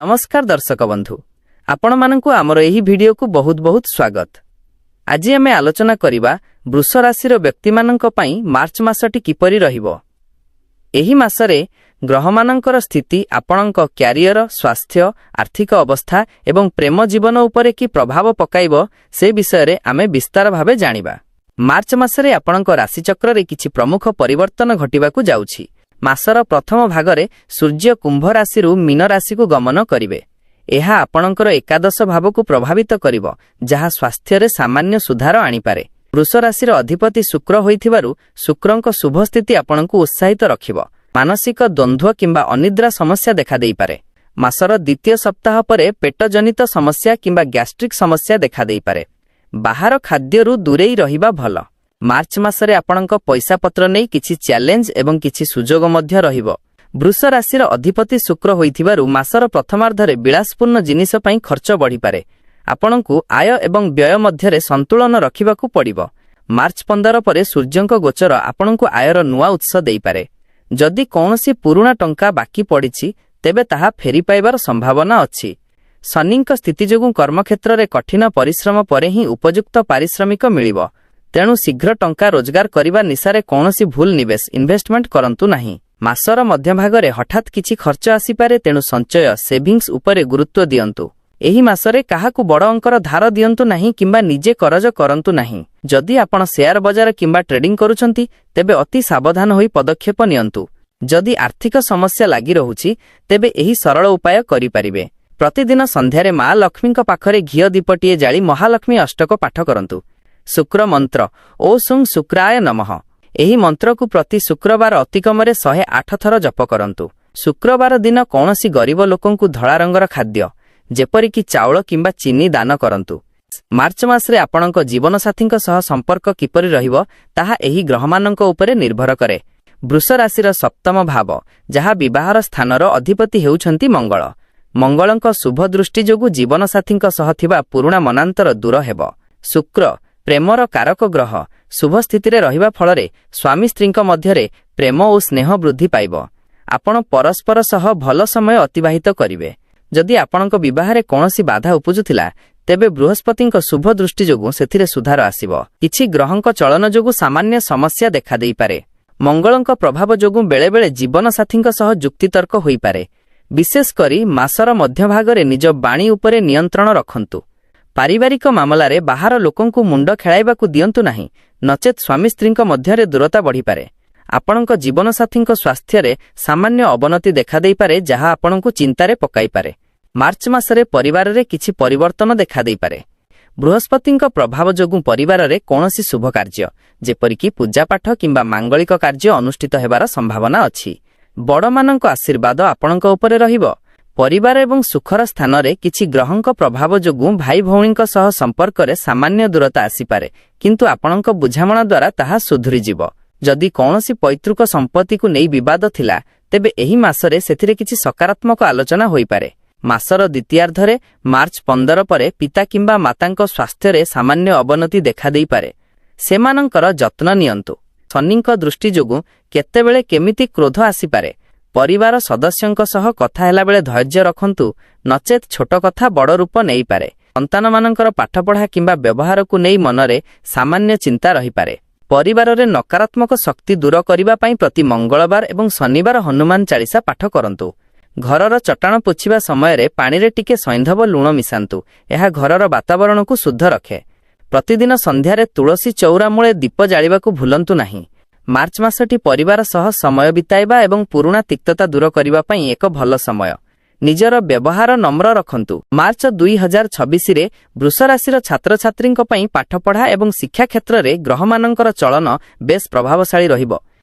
ନମସ୍କାର ଦର୍ଶକ ବନ୍ଧୁ, ଆପଣମାନଙ୍କୁ ଆମର ଏହି ଭିଡିଓକୁ ବହୁତ ବହୁତ ସ୍ୱାଗତ। ଆଜି ଆମେ ଆଲୋଚନା କରିବା ବୃଷ ରାଶିର ବ୍ୟକ୍ତିମାନଙ୍କ ପାଇଁ ମାର୍ଚ୍ଚ ମାସଟି କିପରି ରହିବ। ଏହି ମାସରେ ଗ୍ରହମାନଙ୍କର ସ୍ଥିତି ଆପଣଙ୍କ କ୍ୟାରିୟର, ସ୍ୱାସ୍ଥ୍ୟ, ଆର୍ଥିକ ଅବସ୍ଥା ଏବଂ ପ୍ରେମ ଜୀବନ ଉପରେ କି ପ୍ରଭାବ ପକାଇବ, ସେ ବିଷୟରେ ଆମେ ବିସ୍ତାର ଭାବେ ଜାଣିବା। ମାର୍ଚ୍ଚ ମାସରେ ଆପଣଙ୍କ ରାଶିଚକ୍ରରେ କିଛି ପ୍ରମୁଖ ପରିବର୍ତ୍ତନ ଘଟିବାକୁ ଯାଉଛି। ମାସର ପ୍ରଥମ ଭାଗରେ ସୂର୍ଯ୍ୟ କୁମ୍ଭ ରାଶିରୁ ମୀନ ରାଶିକୁ ଗମନ କରିବେ। ଏହା ଆପଣଙ୍କର ଏକାଦଶ ଭାବକୁ ପ୍ରଭାବିତ କରିବ, ଯାହା ସ୍ୱାସ୍ଥ୍ୟରେ ସାମାନ୍ୟ ସୁଧାର ଆଣିପାରେ। ବୃଷ ରାଶିର ଅଧିପତି ଶୁକ୍ର ହୋଇଥିବାରୁ ଶୁକ୍ରଙ୍କ ଶୁଭ ସ୍ଥିତି ଆପଣଙ୍କୁ ଉତ୍ସାହିତ ରଖିବ। ମାନସିକ ଦ୍ୱନ୍ଦ୍ୱ କିମ୍ବା ଅନିଦ୍ରା ସମସ୍ୟା ଦେଖାଦେଇପାରେ। ମାସର ଦ୍ୱିତୀୟ ସପ୍ତାହ ପରେ ପେଟଜନିତ ସମସ୍ୟା କିମ୍ବା ଗ୍ୟାଷ୍ଟ୍ରିକ୍ ସମସ୍ୟା ଦେଖାଦେଇପାରେ। ବାହାର ଖାଦ୍ୟରୁ ଦୂରେଇ ରହିବା ଭଲ। ମାର୍ଚ୍ଚ ମାସରେ ଆପଣଙ୍କ ପଇସାପତ୍ର ନେଇ କିଛି ଚ୍ୟାଲେଞ୍ଜ ଏବଂ କିଛି ସୁଯୋଗ ମଧ୍ୟ ରହିବ। ବୃଷ ରାଶିର ଅଧିପତି ଶୁକ୍ର ହୋଇଥିବାରୁ ମାସର ପ୍ରଥମାର୍ଦ୍ଧରେ ବିଳାସପୂର୍ଣ୍ଣ ଜିନିଷ ପାଇଁ ଖର୍ଚ୍ଚ ବଢ଼ିପାରେ। ଆପଣଙ୍କୁ ଆୟ ଏବଂ ବ୍ୟୟ ମଧ୍ୟରେ ସନ୍ତୁଳନ ରଖିବାକୁ ପଡ଼ିବ। ମାର୍ଚ୍ଚ 15 ପରେ ସୂର୍ଯ୍ୟଙ୍କ ଗୋଚର ଆପଣଙ୍କୁ ଆୟର ନୂଆ ଉତ୍ସ ଦେଇପାରେ। ଯଦି କୌଣସି ପୁରୁଣା ଟଙ୍କା ବାକି ପଡ଼ିଛି, ତେବେ ତାହା ଫେରି ପାଇବାର ସମ୍ଭାବନା ଅଛି। ଶନିଙ୍କ ସ୍ଥିତି ଯୋଗୁଁ କର୍ମକ୍ଷେତ୍ରରେ କଠିନ ପରିଶ୍ରମ ପରେ ହିଁ ଉପଯୁକ୍ତ ପାରିଶ୍ରମିକ ମିଳିବ। ତେଣୁ ଶୀଘ୍ର ଟଙ୍କା ରୋଜଗାର କରିବା ନିଶାରେ କୌଣସି ଭୁଲ ନିବେଶ, ଇନଭେଷ୍ଟମେଣ୍ଟ କରନ୍ତୁ ନାହିଁ। ମାସର ମଧ୍ୟଭାଗରେ ହଠାତ୍ କିଛି ଖର୍ଚ୍ଚ ଆସିପାରେ, ତେଣୁ ସଞ୍ଚୟ, ସେଭିଂସ ଉପରେ ଗୁରୁତ୍ୱ ଦିଅନ୍ତୁ। ଏହି ମାସରେ କାହାକୁ ବଡ଼ ଅଙ୍କର ଧାର ଦିଅନ୍ତୁ ନାହିଁ କିମ୍ବା ନିଜେ କରଜ କରନ୍ତୁ ନାହିଁ। ଯଦି ଆପଣ ସେୟାର ବଜାର କିମ୍ବା ଟ୍ରେଡିଂ କରୁଛନ୍ତି, ତେବେ ଅତି ସାବଧାନ ହୋଇ ପଦକ୍ଷେପ ନିଅନ୍ତୁ। ଯଦି ଆର୍ଥିକ ସମସ୍ୟା ଲାଗି ରହୁଛି, ତେବେ ଏହି ସରଳ ଉପାୟ କରିପାରିବେ। ପ୍ରତିଦିନ ସନ୍ଧ୍ୟାରେ ମା ଲକ୍ଷ୍ମୀଙ୍କ ପାଖରେ ଘିଅ ଦୀପଟିଏ ଜାଳି ମହାଲକ୍ଷ୍ମୀ ଅଷ୍ଟକ ପାଠ କରନ୍ତୁ। ଶୁକ୍ର ମନ୍ତ୍ର, ଓଁ ଶୁଂ ଶୁକ୍ରାୟ ନମଃ। ଏହି ମନ୍ତ୍ରକୁ ପ୍ରତି ଶୁକ୍ରବାର ଅତିକମରେ 108 ଥର ଜପ କରନ୍ତୁ। ଶୁକ୍ରବାର ଦିନ କୌଣସି ଗରିବ ଲୋକଙ୍କୁ ଧଳା ରଙ୍ଗର ଖାଦ୍ୟ, ଯେପରିକି ଚାଉଳ କିମ୍ବା ଚିନି ଦାନ କରନ୍ତୁ। ମାର୍ଚ୍ଚ ମାସରେ ଆପଣଙ୍କ ଜୀବନସାଥୀଙ୍କ ସହ ସମ୍ପର୍କ କିପରି ରହିବ, ତାହା ଏହି ଗ୍ରହମାନଙ୍କ ଉପରେ ନିର୍ଭର କରେ। ବୃଷ ରାଶିର ସପ୍ତମ ଭାବ, ଯାହା ବିବାହର ସ୍ଥାନର ଅଧିପତି ହେଉଛନ୍ତି ମଙ୍ଗଳ। ମଙ୍ଗଳଙ୍କ ଶୁଭ ଦୃଷ୍ଟି ଯୋଗୁଁ ଜୀବନସାଥୀଙ୍କ ସହ ଥିବା ପୁରୁଣା ମନାନ୍ତର ଦୂର ହେବ। ଶୁକ୍ର, ପ୍ରେମର କାରକ ଗ୍ରହ, ଶୁଭ ସ୍ଥିତିରେ ରହିବା ଫଳରେ ସ୍ୱାମୀ ସ୍ତ୍ରୀଙ୍କ ମଧ୍ୟରେ ପ୍ରେମ ଓ ସ୍ନେହ ବୃଦ୍ଧି ପାଇବ। ଆପଣ ପରସ୍ପର ସହ ଭଲ ସମୟ ଅତିବାହିତ କରିବେ। ଯଦି ଆପଣଙ୍କ ବିବାହରେ କୌଣସି ବାଧା ଉପୁଜୁଥିଲା, ତେବେ ବୃହସ୍ପତିଙ୍କ ଶୁଭ ଦୃଷ୍ଟି ଯୋଗୁଁ ସେଥିରେ ସୁଧାର ଆସିବ। କିଛି ଗ୍ରହଙ୍କ ଚଳନ ଯୋଗୁଁ ସାମାନ୍ୟ ସମସ୍ୟା ଦେଖାଦେଇପାରେ। ମଙ୍ଗଳଙ୍କ ପ୍ରଭାବ ଯୋଗୁଁ ବେଳେବେଳେ ଜୀବନସାଥୀଙ୍କ ସହ ଯୁକ୍ତିତର୍କ ହୋଇପାରେ। ବିଶେଷ କରି ମାସର ମଧ୍ୟଭାଗରେ ନିଜ ବାଣୀ ଉପରେ ନିୟନ୍ତ୍ରଣ ରଖନ୍ତୁ। ପାରିବାରିକ ମାମଲାରେ ବାହାର ଲୋକଙ୍କୁ ମୁଣ୍ଡ ଖେଳାଇବାକୁ ଦିଅନ୍ତୁ ନାହିଁ, ନଚେତ୍ ସ୍ୱାମୀ ସ୍ତ୍ରୀଙ୍କ ମଧ୍ୟରେ ଦୂରତା ବଢ଼ିପାରେ। ଆପଣଙ୍କ ଜୀବନସାଥୀଙ୍କ ସ୍ୱାସ୍ଥ୍ୟରେ ସାମାନ୍ୟ ଅବନତି ଦେଖାଦେଇପାରେ, ଯାହା ଆପଣଙ୍କୁ ଚିନ୍ତାରେ ପକାଇପାରେ। ମାର୍ଚ୍ଚ ମାସରେ ପରିବାରରେ କିଛି ପରିବର୍ତ୍ତନ ଦେଖାଦେଇପାରେ। ବୃହସ୍ପତିଙ୍କ ପ୍ରଭାବ ଯୋଗୁଁ ପରିବାରରେ କୌଣସି ଶୁଭ କାର୍ଯ୍ୟ, ଯେପରିକି ପୂଜାପାଠ କିମ୍ବା ମାଙ୍ଗଳିକ କାର୍ଯ୍ୟ ଅନୁଷ୍ଠିତ ହେବାର ସମ୍ଭାବନା ଅଛି। ବଡ଼ମାନଙ୍କ ଆଶୀର୍ବାଦ ଆପଣଙ୍କ ଉପରେ ରହିବ। ପରିବାର ଏବଂ ସୁଖର ସ୍ଥାନରେ କିଛି ଗ୍ରହଙ୍କ ପ୍ରଭାବ ଯୋଗୁଁ ଭାଇ ଭଉଣୀଙ୍କ ସହ ସମ୍ପର୍କରେ ସାମାନ୍ୟ ଦୂରତା ଆସିପାରେ, କିନ୍ତୁ ଆପଣଙ୍କ ବୁଝାମଣା ଦ୍ୱାରା ତାହା ସୁଧୁରିଯିବ। ଯଦି କୌଣସି ପୈତୃକ ସମ୍ପତ୍ତିକୁ ନେଇ ବିବାଦ ଥିଲା, ତେବେ ଏହି ମାସରେ ସେଥିରେ କିଛି ସକାରାତ୍ମକ ଆଲୋଚନା ହୋଇପାରେ। ମାସର ଦ୍ୱିତୀୟାର୍ଦ୍ଧରେ ମାର୍ଚ୍ଚ 15 ପରେ ପିତା କିମ୍ବା ମାତାଙ୍କ ସ୍ୱାସ୍ଥ୍ୟରେ ସାମାନ୍ୟ ଅବନତି ଦେଖାଦେଇପାରେ। ସେମାନଙ୍କର ଯତ୍ନ ନିଅନ୍ତୁ। ଶନିଙ୍କ ଦୃଷ୍ଟି ଯୋଗୁଁ କେତେବେଳେ କେମିତି କ୍ରୋଧ ଆସିପାରେ। ପରିବାର ସଦସ୍ୟଙ୍କ ସହ କଥା ହେଲାବେଳେ ଧୈର୍ଯ୍ୟ ରଖନ୍ତୁ, ନଚେତ୍ ଛୋଟ କଥା ବଡ଼ ରୂପ ନେଇପାରେ। ସନ୍ତାନମାନଙ୍କର ପାଠପଢ଼ା କିମ୍ବା ବ୍ୟବହାରକୁ ନେଇ ମନରେ ସାମାନ୍ୟ ଚିନ୍ତା ରହିପାରେ। ପରିବାରରେ ନକାରାତ୍ମକ ଶକ୍ତି ଦୂର କରିବା ପାଇଁ ପ୍ରତି ମଙ୍ଗଳବାର ଏବଂ ଶନିବାର ହନୁମାନ ଚାଳିଶା ପାଠ କରନ୍ତୁ। ଘରର ଚଟାଣ ପୋଛିବା ସମୟରେ ପାଣିରେ ଟିକେ ସୈନ୍ଧବ ଲୁଣ ମିଶାନ୍ତୁ। ଏହା ଘରର ବାତାବରଣକୁ ଶୁଦ୍ଧ ରଖେ। ପ୍ରତିଦିନ ସନ୍ଧ୍ୟାରେ ତୁଳସୀ ଚଉରା ମୂଳେ ଦୀପ ଜାଳିବାକୁ ଭୁଲନ୍ତୁ ନାହିଁ। ମାର୍ଚ୍ଚ ମାସଟି ପରିବାର ସହ ସମୟ ବିତାଇବା ଏବଂ ପୁରୁଣା ତିକ୍ତତା ଦୂର କରିବା ପାଇଁ ଏକ ଭଲ ସମୟ। ନିଜର ବ୍ୟବହାର ନମ୍ର ରଖନ୍ତୁ। ମାର୍ଚ୍ଚ 2026ରେ ବୃଷ ରାଶିର ଛାତ୍ରଛାତ୍ରୀଙ୍କ ପାଇଁ ପାଠପଢ଼ା ଏବଂ ଶିକ୍ଷା କ୍ଷେତ୍ରରେ ଗ୍ରହମାନଙ୍କର ଚଳନ ବେଶ୍ ପ୍ରଭାବଶାଳୀ ରହିବ।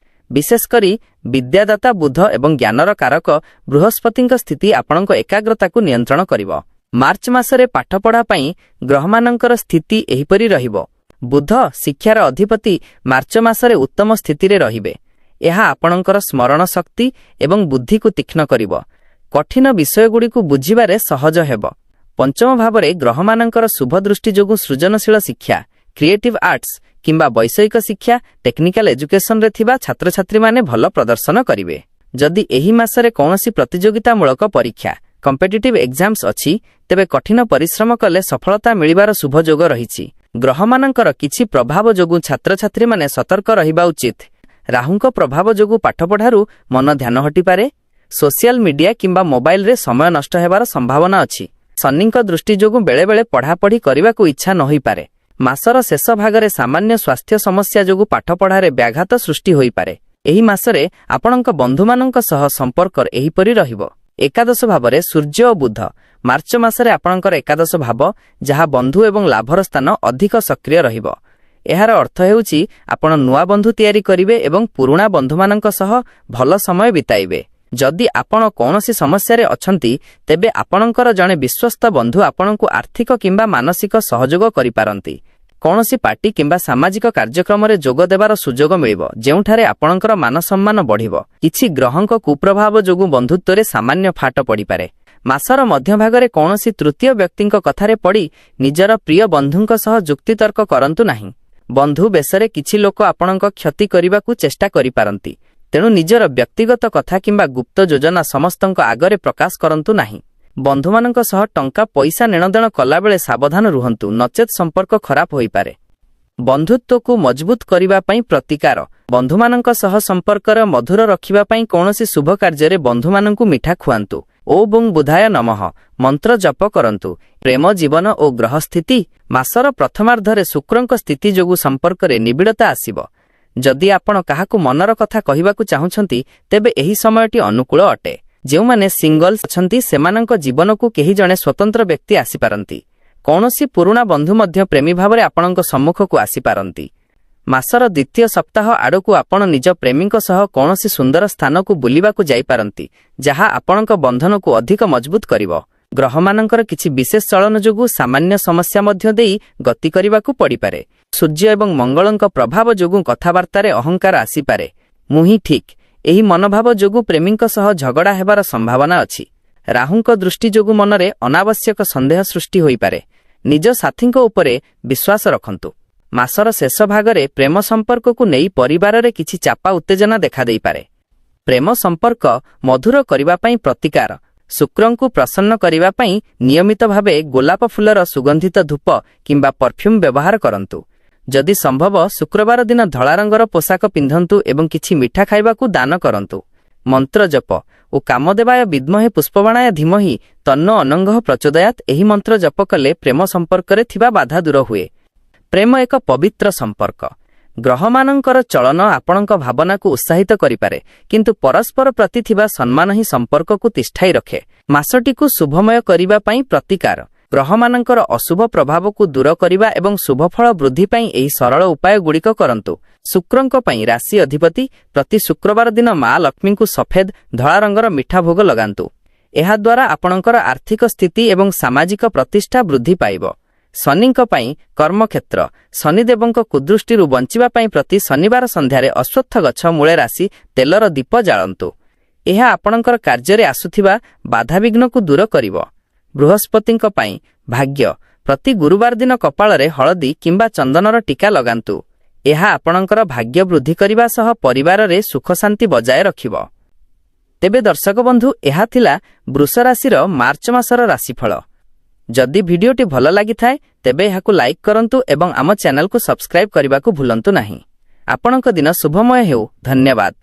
ବିଶେଷ କରି ବିଦ୍ୟାଦାତା ବୁଧ ଏବଂ ଜ୍ଞାନର କାରକ ବୃହସ୍ପତିଙ୍କ ସ୍ଥିତି ଆପଣଙ୍କ ଏକାଗ୍ରତାକୁ ନିୟନ୍ତ୍ରଣ କରିବ। ମାର୍ଚ୍ଚ ମାସରେ ପାଠପଢ଼ା ପାଇଁ ଗ୍ରହମାନଙ୍କର ସ୍ଥିତି ଏହିପରି ରହିବ। ବୁଧ, ଶିକ୍ଷାର ଅଧିପତି, ମାର୍ଚ୍ଚ ମାସରେ ଉତ୍ତମ ସ୍ଥିତିରେ ରହିବେ। ଏହା ଆପଣଙ୍କର ସ୍ମରଣ ଶକ୍ତି ଏବଂ ବୁଦ୍ଧିକୁ ତୀକ୍ଷ୍ଣ କରିବ। କଠିନ ବିଷୟଗୁଡ଼ିକୁ ବୁଝିବାରେ ସହଜ ହେବ। ପଞ୍ଚମ ଭାବରେ ଗ୍ରହମାନଙ୍କର ଶୁଭ ଦୃଷ୍ଟି ଯୋଗୁଁ ସୃଜନଶୀଳ ଶିକ୍ଷା, କ୍ରିଏଟିଭ୍ ଆର୍ଟସ କିମ୍ବା ବୈଷୟିକ ଶିକ୍ଷା, ଟେକ୍ନିକାଲ ଏଜୁକେସନରେ ଥିବା ଛାତ୍ରଛାତ୍ରୀମାନେ ଭଲ ପ୍ରଦର୍ଶନ କରିବେ। ଯଦି ଏହି ମାସରେ କୌଣସି ପ୍ରତିଯୋଗିତାମୂଳକ ପରୀକ୍ଷା, କମ୍ପିଟିଟିଭ୍ ଏକ୍ଜାମ୍ସ ଅଛି, ତେବେ କଠିନ ପରିଶ୍ରମ କଲେ ସଫଳତା ମିଳିବାର ଶୁଭ ଯୋଗ ରହିଛି। ଗ୍ରହମାନଙ୍କର କିଛି ପ୍ରଭାବ ଯୋଗୁଁ ଛାତ୍ରଛାତ୍ରୀମାନେ ସତର୍କ ରହିବା ଉଚିତ। ରାହୁଙ୍କ ପ୍ରଭାବ ଯୋଗୁଁ ପାଠପଢ଼ାରୁ ମନ ଧ୍ୟାନ ହଟିପାରେ। ସୋସିଆଲ ମିଡିଆ କିମ୍ବା ମୋବାଇଲରେ ସମୟ ନଷ୍ଟ ହେବାର ସମ୍ଭାବନା ଅଛି। ଶନିଙ୍କ ଦୃଷ୍ଟି ଯୋଗୁଁ ବେଳେବେଳେ ପଢ଼ାପଢ଼ି କରିବାକୁ ଇଚ୍ଛା ନ ହୋଇପାରେ। ମାସର ଶେଷ ଭାଗରେ ସାମାନ୍ୟ ସ୍ୱାସ୍ଥ୍ୟ ସମସ୍ୟା ଯୋଗୁଁ ପାଠପଢ଼ାରେ ବ୍ୟାଘାତ ସୃଷ୍ଟି ହୋଇପାରେ। ଏହି ମାସରେ ଆପଣଙ୍କ ବନ୍ଧୁମାନଙ୍କ ସହ ସମ୍ପର୍କ ଏହିପରି ରହିବ। ଏକାଦଶ ଭାବରେ ସୂର୍ଯ୍ୟ ଓ ବୁଧ। ମାର୍ଚ୍ଚ ମାସରେ ଆପଣଙ୍କର ଏକାଦଶ ଭାବ, ଯାହା ବନ୍ଧୁ ଏବଂ ଲାଭର ସ୍ଥାନ, ଅଧିକ ସକ୍ରିୟ ରହିବ। ଏହାର ଅର୍ଥ ହେଉଛି ଆପଣ ନୂଆ ବନ୍ଧୁ ତିଆରି କରିବେ ଏବଂ ପୁରୁଣା ବନ୍ଧୁମାନଙ୍କ ସହ ଭଲ ସମୟ ବିତାଇବେ। ଯଦି ଆପଣ କୌଣସି ସମସ୍ୟାରେ ଅଛନ୍ତି, ତେବେ ଆପଣଙ୍କର ଜଣେ ବିଶ୍ୱସ୍ତ ବନ୍ଧୁ ଆପଣଙ୍କୁ ଆର୍ଥିକ କିମ୍ବା ମାନସିକ ସହଯୋଗ କରିପାରନ୍ତି। କୌଣସି ପାର୍ଟି କିମ୍ବା ସାମାଜିକ କାର୍ଯ୍ୟକ୍ରମରେ ଯୋଗ ଦେବାର ସୁଯୋଗ ମିଳିବ, ଯେଉଁଠାରେ ଆପଣଙ୍କର ମାନସମ୍ମାନ ବଢ଼ିବ। କିଛି ଗ୍ରହଙ୍କ କୁପ୍ରଭାବ ଯୋଗୁଁ ବନ୍ଧୁତ୍ୱରେ ସାମାନ୍ୟ ଫାଟ ପଡ଼ିପାରେ। ମାସର ମଧ୍ୟଭାଗରେ କୌଣସି ତୃତୀୟ ବ୍ୟକ୍ତିଙ୍କ କଥାରେ ପଡ଼ି ନିଜର ପ୍ରିୟ ବନ୍ଧୁଙ୍କ ସହ ଯୁକ୍ତିତର୍କ କରନ୍ତୁ ନାହିଁ। ବନ୍ଧୁ ବେଶରେ କିଛି ଲୋକ ଆପଣଙ୍କ କ୍ଷତି କରିବାକୁ ଚେଷ୍ଟା କରିପାରନ୍ତି। ତେଣୁ ନିଜର ବ୍ୟକ୍ତିଗତ କଥା କିମ୍ବା ଗୁପ୍ତ ଯୋଜନା ସମସ୍ତଙ୍କ ଆଗରେ ପ୍ରକାଶ କରନ୍ତୁ ନାହିଁ। ବନ୍ଧୁମାନଙ୍କ ସହ ଟଙ୍କା ପଇସା ନେଣଦେଣ କଲାବେଳେ ସାବଧାନ ରୁହନ୍ତୁ, ନଚେତ୍ ସମ୍ପର୍କ ଖରାପ ହୋଇପାରେ। ବନ୍ଧୁତ୍ୱକୁ ମଜବୁତ କରିବା ପାଇଁ ପ୍ରତିକାର। ବନ୍ଧୁମାନଙ୍କ ସହ ସମ୍ପର୍କର ମଧୁର ରଖିବା ପାଇଁ କୌଣସି ଶୁଭ କାର୍ଯ୍ୟରେ ବନ୍ଧୁମାନଙ୍କୁ ମିଠା ଖୁଆନ୍ତୁ। ଓଁ ବୁଂ ବୁଧାୟ ନମଃ ମନ୍ତ୍ର ଜପ କରନ୍ତୁ। ପ୍ରେମ ଜୀବନ ଓ ଗ୍ରହ ସ୍ଥିତି। ମାସର ପ୍ରଥମାର୍ଦ୍ଧରେ ଶୁକ୍ରଙ୍କ ସ୍ଥିତି ଯୋଗୁଁ ସମ୍ପର୍କରେ ନିବିଡ଼ତା ଆସିବ। ଯଦି ଆପଣ କାହାକୁ ମନର କଥା କହିବାକୁ ଚାହୁଁଛନ୍ତି, ତେବେ ଏହି ସମୟଟି ଅନୁକୂଳ ଅଟେ। ଯେଉଁମାନେ ସିଙ୍ଗଲ ଅଛନ୍ତି, ସେମାନଙ୍କ ଜୀବନକୁ କେହି ଜଣେ ସ୍ୱତନ୍ତ୍ର ବ୍ୟକ୍ତି ଆସିପାରନ୍ତି। କୌଣସି ପୁରୁଣା ବନ୍ଧୁ ମଧ୍ୟ ପ୍ରେମୀ ଭାବରେ ଆପଣଙ୍କ ସମ୍ମୁଖକୁ ଆସିପାରନ୍ତି। ମାସର ଦ୍ୱିତୀୟ ସପ୍ତାହ ଆଡ଼କୁ ଆପଣ ନିଜ ପ୍ରେମୀଙ୍କ ସହ କୌଣସି ସୁନ୍ଦର ସ୍ଥାନକୁ ବୁଲିବାକୁ ଯାଇପାରନ୍ତି, ଯାହା ଆପଣଙ୍କ ବନ୍ଧନକୁ ଅଧିକ ମଜବୁତ କରିବ। ଗ୍ରହମାନଙ୍କର କିଛି ବିଶେଷ ଚଳନ ଯୋଗୁଁ ସାମାନ୍ୟ ସମସ୍ୟା ମଧ୍ୟ ଦେଇ ଗତି କରିବାକୁ ପଡ଼ିପାରେ। ସୂର୍ଯ୍ୟ ଏବଂ ମଙ୍ଗଳଙ୍କ ପ୍ରଭାବ ଯୋଗୁଁ କଥାବାର୍ତ୍ତାରେ ଅହଙ୍କାର ଆସିପାରେ। ମୁଁ ହିଁ ଠିକ୍, ଏହି ମନୋଭାବ ଯୋଗୁଁ ପ୍ରେମୀଙ୍କ ସହ ଝଗଡ଼ା ହେବାର ସମ୍ଭାବନା ଅଛି। ରାହୁଙ୍କ ଦୃଷ୍ଟି ଯୋଗୁଁ ମନରେ ଅନାବଶ୍ୟକ ସନ୍ଦେହ ସୃଷ୍ଟି ହୋଇପାରେ। ନିଜ ସାଥୀଙ୍କ ଉପରେ ବିଶ୍ୱାସ ରଖନ୍ତୁ। ମାସର ଶେଷ ଭାଗରେ ପ୍ରେମ ସମ୍ପର୍କକୁ ନେଇ ପରିବାରରେ କିଛି ଚାପା ଉତ୍ତେଜନା ଦେଖାଦେଇପାରେ। ପ୍ରେମ ସମ୍ପର୍କ ମଧୁର କରିବା ପାଇଁ ପ୍ରତିକାର। ଶୁକ୍ରଙ୍କୁ ପ୍ରସନ୍ନ କରିବା ପାଇଁ ନିୟମିତ ଭାବେ ଗୋଲାପ ଫୁଲର ସୁଗନ୍ଧିତ ଧୂପ କିମ୍ବା ପରଫ୍ୟୁମ୍ ବ୍ୟବହାର କରନ୍ତୁ। ଯଦି ସମ୍ଭବ, ଶୁକ୍ରବାର ଦିନ ଧଳା ରଙ୍ଗର ପୋଷାକ ପିନ୍ଧନ୍ତୁ ଏବଂ କିଛି ମିଠା ଖାଇବାକୁ ଦାନ କରନ୍ତୁ। ମନ୍ତ୍ର ଜପ: ଓଁ କାମଦେବାୟ ବିଦ୍ମହେ ପୁଷ୍ପବାଣାୟ ଧୀମହି ତନ୍ନୋ ଅନଙ୍ଗଃ ପ୍ରଚୋଦୟାତ୍। ଏହି ମନ୍ତ୍ର ଜପ କଲେ ପ୍ରେମ ସମ୍ପର୍କରେ ଥିବା ବାଧା ଦୂର ହୁଏ। ପ୍ରେମ ଏକ ପବିତ୍ର ସମ୍ପର୍କ। ଗ୍ରହମାନଙ୍କର ଚଳନ ଆପଣଙ୍କ ଭାବନାକୁ ଉତ୍ସାହିତ କରିପାରେ, କିନ୍ତୁ ପରସ୍ପର ପ୍ରତି ଥିବା ସମ୍ମାନ ହିଁ ସମ୍ପର୍କକୁ ତିଷ୍ଠାଇ ରଖେ। ମାସଟିକୁ ଶୁଭମୟ କରିବା ପାଇଁ ପ୍ରତିକାର। ଗ୍ରହମାନଙ୍କର ଅଶୁଭ ପ୍ରଭାବକୁ ଦୂର କରିବା ଏବଂ ଶୁଭଫଳ ବୃଦ୍ଧି ପାଇଁ ଏହି ସରଳ ଉପାୟଗୁଡ଼ିକ କରନ୍ତୁ। ଶୁକ୍ରଙ୍କ ପାଇଁ, ରାଶି ଅଧିପତି, ପ୍ରତି ଶୁକ୍ରବାର ଦିନ ମା ଲକ୍ଷ୍ମୀଙ୍କୁ ସଫେଦ ଧଳା ରଙ୍ଗର ମିଠା ଭୋଗ ଲଗାନ୍ତୁ। ଏହାଦ୍ୱାରା ଆପଣଙ୍କର ଆର୍ଥିକ ସ୍ଥିତି ଏବଂ ସାମାଜିକ ପ୍ରତିଷ୍ଠା ବୃଦ୍ଧି ପାଇବ। ଶନିଙ୍କ ପାଇଁ, କର୍ମକ୍ଷେତ୍ର, ଶନିଦେବଙ୍କ କୁଦୃଷ୍ଟିରୁ ବଞ୍ଚିବା ପାଇଁ ପ୍ରତି ଶନିବାର ସନ୍ଧ୍ୟାରେ ଅଶ୍ୱତ୍ଥ ଗଛ ମୂଳେ ରାଶି ତେଲର ଦୀପ ଜାଳନ୍ତୁ। ଏହା ଆପଣଙ୍କର କାର୍ଯ୍ୟରେ ଆସୁଥିବା ବାଧାବିଘ୍ନକୁ ଦୂର କରିବ। ବୃହସ୍ପତିଙ୍କ ପାଇଁ, ଭାଗ୍ୟ, ପ୍ରତି ଗୁରୁବାର ଦିନ କପାଳରେ ହଳଦୀ କିମ୍ବା ଚନ୍ଦନର ଟୀକା ଲଗାନ୍ତୁ। ଏହା ଆପଣଙ୍କର ଭାଗ୍ୟ ବୃଦ୍ଧି କରିବା ସହ ପରିବାରରେ ସୁଖ ଶାନ୍ତି ବଜାୟ ରଖିବ। ତେବେ ଦର୍ଶକ ବନ୍ଧୁ, ଏହା ଥିଲା ବୃଷ ରାଶିର ମାର୍ଚ୍ଚ ମାସର ରାଶିଫଳ। ଯଦି ଭିଡିଓଟି ଭଲ ଲାଗିଥାଏ, ତେବେ ଏହାକୁ ଲାଇକ୍ କରନ୍ତୁ ଏବଂ ଆମ ଚ୍ୟାନେଲକୁ ସବସ୍କ୍ରାଇବ୍ କରିବାକୁ ଭୁଲନ୍ତୁ ନାହିଁ। ଆପଣଙ୍କ ଦିନ ଶୁଭମୟ ହେଉ। ଧନ୍ୟବାଦ।